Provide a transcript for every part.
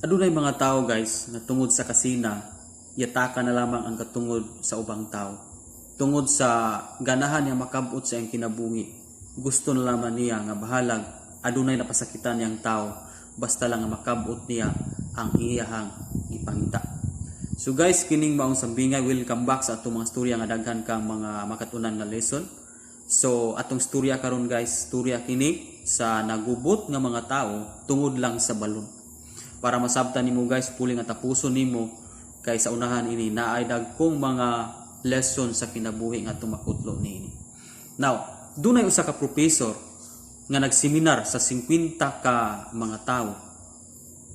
Adunay mga tao, guys, nga tungod sa kasina, yataka na lamang ang katungod sa ubang tao. Tungod sa ganahan niya makabot sa iyang kinabuhi, gusto na lamang niya nga bahalag adunay napasakitan niyang tao, basta lang nga makabot niya ang iyahang gipangita. So guys, kining maong sambingay, welcome back sa atong mga storya nga daghan kang mga makatunan nga lesson. So atong storya karon, guys, storya kini sa nagubot nga mga tao tungod lang sa balon. Para masabtan nimo, guys, puli nga tapuson nimo kay sa unahan ini naay dagkong mga lesson sa kinabuhi nga atong makutlo niini. Now, dunay usa ka professor nga nagseminar sa 50 ka mga tawo.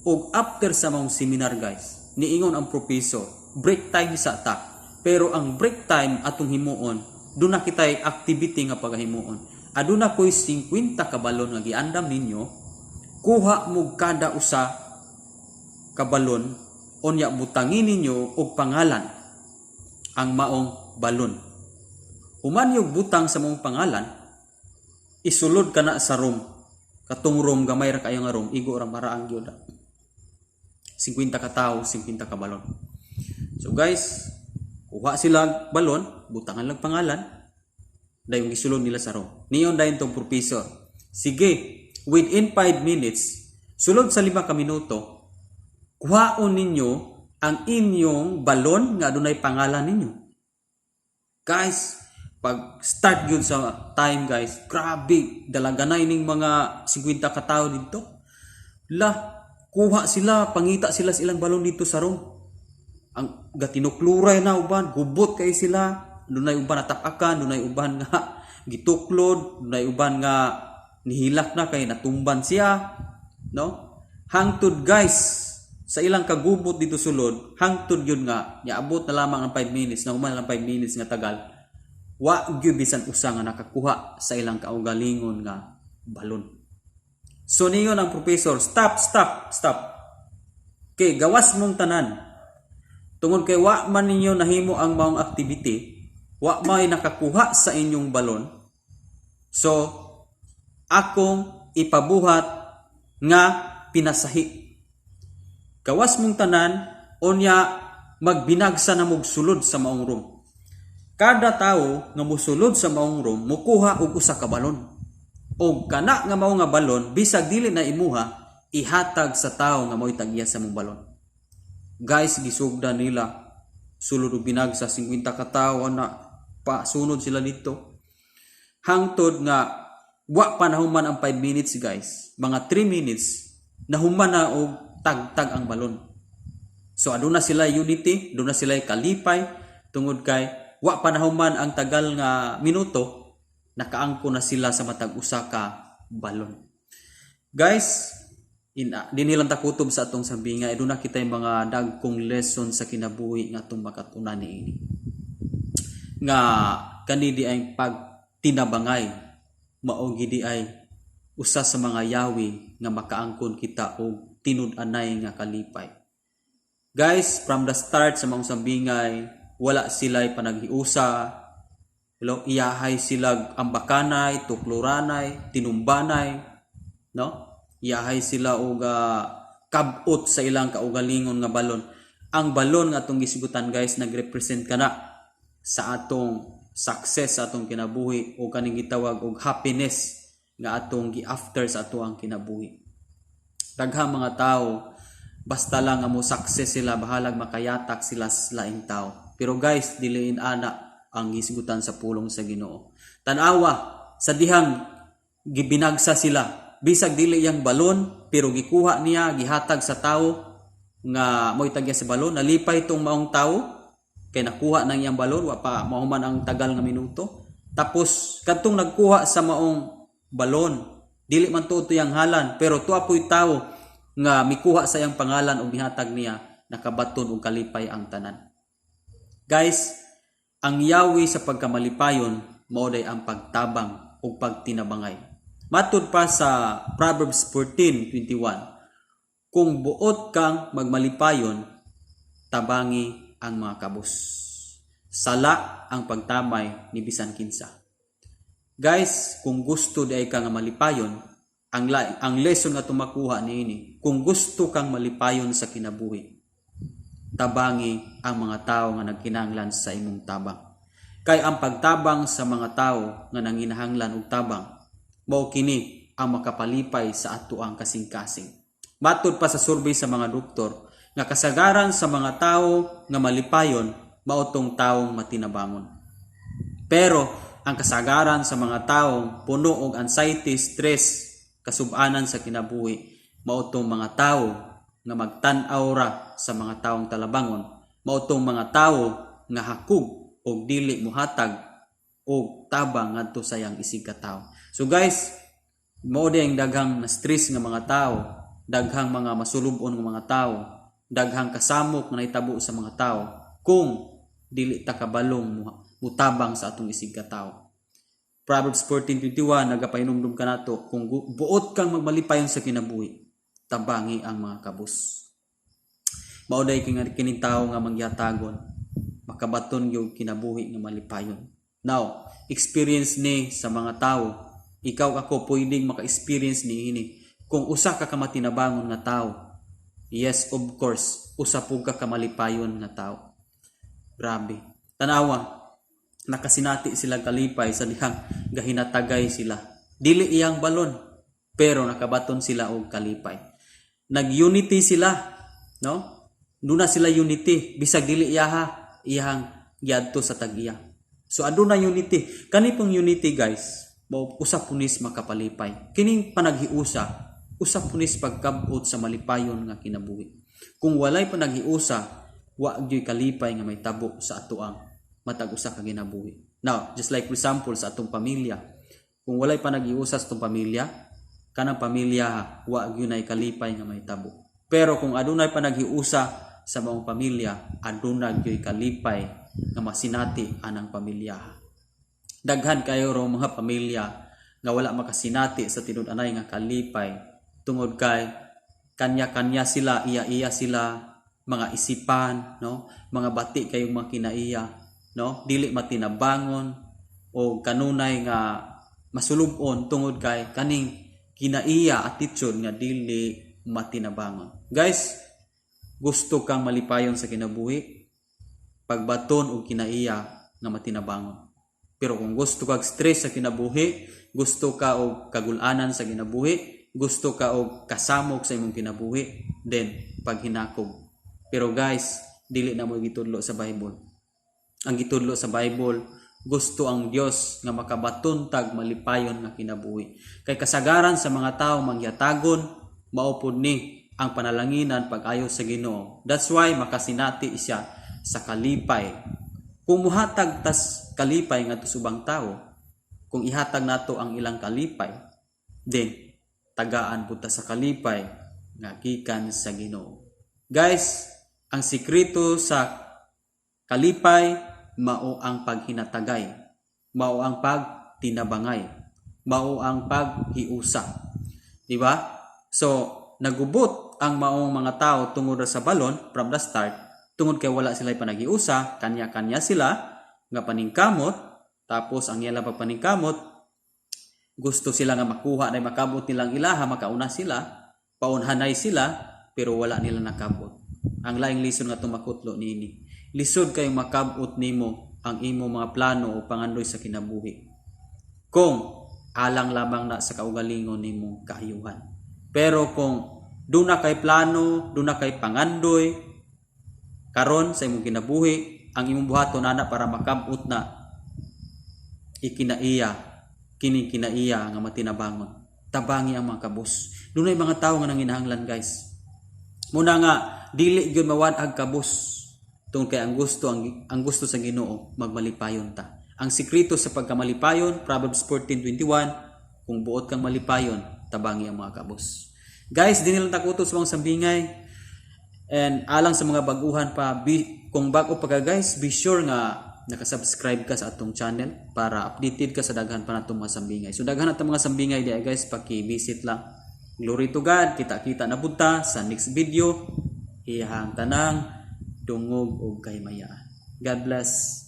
Og after sa maong seminar, guys, niingon ang professor, "Break time sa ta. Pero ang break time atong himuon, duna kitay activity nga pagahimuon. Aduna ko'y 50 ka balon nga giandam ninyo, kuha mo kada usa ka balon, unya butangin ninyo og pangalan ang maong balon. Human yung butang sa maong pangalan, isulod ka na sa room." Katong room, gamay ra kayo nga room, igo ra maraang gyud. 50 ka tao, 50 ka balon. So guys, kuha sila balon, butangan lang pangalan, dayon gisulod nila sa room. Niingon dayon tong professor, "Sige, within 5 minutes, sulod sa 5 ka minuto, kuhaon ninyo ang inyong balon nga adunay pangalan ninyo." Guys, pag start yun sa time, guys, grabe, dalaganay ning mga 50 ka tao dito. La, kuha sila, pangita sila sa ilang balon dito sa room. Ang gatinukluray na uban, gubot kay sila, dunay uban natapakan, dunay uban nga gituklod, dunay uban nga nihilak na kay natumban siya, no? Hangtod, guys, sa ilang kagubot dito sulod, hangtod yun nga niabot na lamang ang 5 minutes, na human lang 5 minutes nga tagal, wa gyud bisan usa nga nakakuha sa ilang kaugalingon nga balon. So niingon ang professor, "Stop, stop, stop. Kay gawas mong tanan. Tungod kay wa man ninyo nahimo ang maong activity, wa may nakakuha sa inyong balon. So akong ipabuhat nga pinasahi. Gawas mong tanan, unya magbinagsa na mog sulod sa maong room. Kada tawo nga musulod sa maong room, mukuha og usa ka balon. Og kana nga mao nga balon, bisag dili na imuha, ihatag sa tawo nga mo'y tag-iya sa mong balon." Guys, gisugda nila sulod og binagsa, 50 ka tawo ana, pasunod sila dito. Hangtod nga wa pa nahuman ang 5 minutes, guys. Mga 3 minutes nahuman na og tagtag ang balon. So aduna sila unity, aduna sila kalipay tungod kay wa pa nahuman ang tagal nga minuto, nakaangko na sila sa matag usa ka balon. Guys, dinhi lang takutob sa atong sambinga, aduna kitay mga dagkong lesson sa kinabuhi nga atong makatunan niini. Nga kani di ay pagtinabangay, mao gidi ay usa sa mga yawi nga makaangkon kita og tinud-anay nga kalipay. Guys, from the start sa maong sambingay, wala sila'y panaghiusa. Hello, iyahay sila ambakanay, tukluranay, tinumbanay, no? Iyahay sila og kabot sa ilang kaugalingon nga balon. Ang balon nga atong gisigutan, guys, nagrepresent kana sa atong success sa atong kinabuhi o kaning gitawag og happiness nga atong gi-after sa atoang kinabuhi. Daghang mga tao, basta lang nga mo success sila, bahalag makayatak sila sa laing tao. Pero guys, diliin ana ang gisgutan sa pulong sa Ginoo. Tan-awa sa dihang gibinagsa sila, bisag dili iyang balon, pero gikuha niya, gihatag sa tao nga mo'y tagya sa balon. Nalipay tong maong tao kay nakuha nang iyang balon, wa pa mahuman ang tagal nga minuto. Tapos kadtong nagkuha sa maong balon, dili man tuo iyang halan, pero tuwa po'y tao nga mikuha sa iyang pangalan ug mihatag niya, nakabaton og kalipay ang tanan. Guys, ang yawi sa pagkamalipayon mao day ang pagtabang ug pagtinabangay. Matud pa sa Proverbs 14:21, kung buot kang magmalipayon, tabangi ang mga kabos. Sala ang pagtamay ni bisan kinsa. Guys, kung gusto di ay ka nga malipayon, Ang lesson nga tumakuha niini, kung gusto kang malipayon sa kinabuhi, tabangi ang mga tao nga nagkinahanglan sa imong tabang. Kay ang pagtabang sa mga tao nga nanginahanglan og tabang, mao kini ang makapalipay sa atoang kasing-kasing. Matud pa sa survey sa mga doktor nga kasagaran sa mga tao nga malipayon mao tong taong matinabangon. Pero ang kasagaran sa mga taong puno og anxiety, stress, kasubanan sa kinabuhi, mao tong mga tao nga magtan-aw ra sa mga taong talabangon, mao tong mga tawo nga hakog og dili muhatag og tabang ngadto sa iyang isig ka tawo. So guys, mao di ang daghang na stress nga mga tao, daghang mga masulub-on nga mga tao, daghang kasamok nga nahitabo sa mga tao kung dili ta kabalong mutabang sa atong isig ka tawo. Proverbs 14:21 nagapahinumdum kanato, kung buot kang magmalipayon sa kinabuhi, tabangi ang mga kabus. Mao day kining tawo nga mangyatagon, makabaton gyud kinabuhi nga malipayon. Now, experience ni sa mga tawo, ikaw, ako, pwedeng maka-experience ni ini. Kung usa ka kamatinabangon nga tawo, yes, of course, usa pud ka kamalipayon nga tawo. Grabe. Tanawa, nakasinati sila kalipay sa dihang gahinatagay sila. Dili iyang balon, pero nakabaton sila og kalipay. Nag-unity sila, no? Duna sila unity, bisag dili iyaha, iyahang giadto sa tag-iya. So aduna unity. Kani pong unity, guys, mao usa punis makapalipay. Kining panaghiusa, usa punis pagkabot sa malipayon nga kinabuhi. Kung walay panaghiusa, wa gyuy kalipay nga mahitabo sa atoang matag usa ka kinabuhi. Now, just like for example sa atong pamilya, kung walay panaghiusa sa atong pamilya, kanang pamilya wa gyud nay kalipay nga mahitabo. Pero kung adunay panaghiusa sa maong pamilya, aduna gyuy kalipay nga masinati anang pamilya. Daghan kayo ro mga pamilya nga wala makasinati sa tinud-anay nga kalipay tungod kay kanya-kanya sila, iya-iya sila mga isipan, no? Mga bati kayong mga kinaiya, no? Dili matinabangon o kanunay nga masulub-on tungod kay kaning kinaiya attitude nga dili matinabangon. Guys, gusto kang malipayon sa kinabuhi, pagbaton og kinaiya nga matinabangon. Pero kung gusto kag stress sa kinabuhi, gusto ka og kagulanan sa kinabuhi, gusto ka og kasamok sa imong kinabuhi, then paghinakog. Pero guys, dili na mo gitudlo sa Bible. Ang gitudlo sa Bible, gusto ang Dios nga makabaton tag malipayon nga kinabuhi. Kay kasagaran sa mga tao mangyatagon, mao pud ni ang panalanginan pag-ayo sa Ginoo. That's why makasinati siya sa kalipay. Kung muhatag tas kalipay ngadto sa ubang tawo, kung ihatag nato ang ilang kalipay, then tagaan pud ta sa kalipay nga gikan sa Ginoo. Guys, ang sikreto sa kalipay mao ang paghinatagay, mao ang pagtinabangay, mao ang paghiusa. Di ba? So, nagubot ang maong mga tao tungod sa balon from the start, tungod kay wala sila panaghiusa, kanya-kanya sila nga paningkamot, tapos ang iyang paningkamot, gusto sila nga makuha na makabot nilang ilaha, makauna sila, paunhanay sila, pero wala nila nakabot. Ang laing lison nga tumakutlo niini, lisod kayong makabot nimo ang imo mga plano o pangandoy sa kinabuhi kung alang lamang na sa kaugalingon nimong kaayuhan. Pero kung duna kay plano, duna kay pangandoy karon sa imong kinabuhi, ang imong buhaton ana para makabot na ikinaiya, kini kinaiya nga matinabangon. Tabangi ang mga kabus. Dunay mga tawo nga nanginahanglan, guys. Muna nga dili gyud mawad-ag kabus tungod kay ang gusto sa Ginoo, magmalipayon ta. Ang sikreto sa pagkamalipayon, Proverbs 14:21, kung buot kang malipayon, tabangi ang mga kabus. Guys, di nilang takuto sa mga sambingay. And alang sa mga baguhan pa, kung bago pa ka, guys, be sure nga nakasubscribe ka sa atong channel para updated ka sa daghan pa natong mga sambingay. So daghan natong mga sambingay diya, guys, paki-visit lang. Glory to God, kita-kita na pud ta sa next video. Iyahang tanang dungog og kahimayaan. God bless.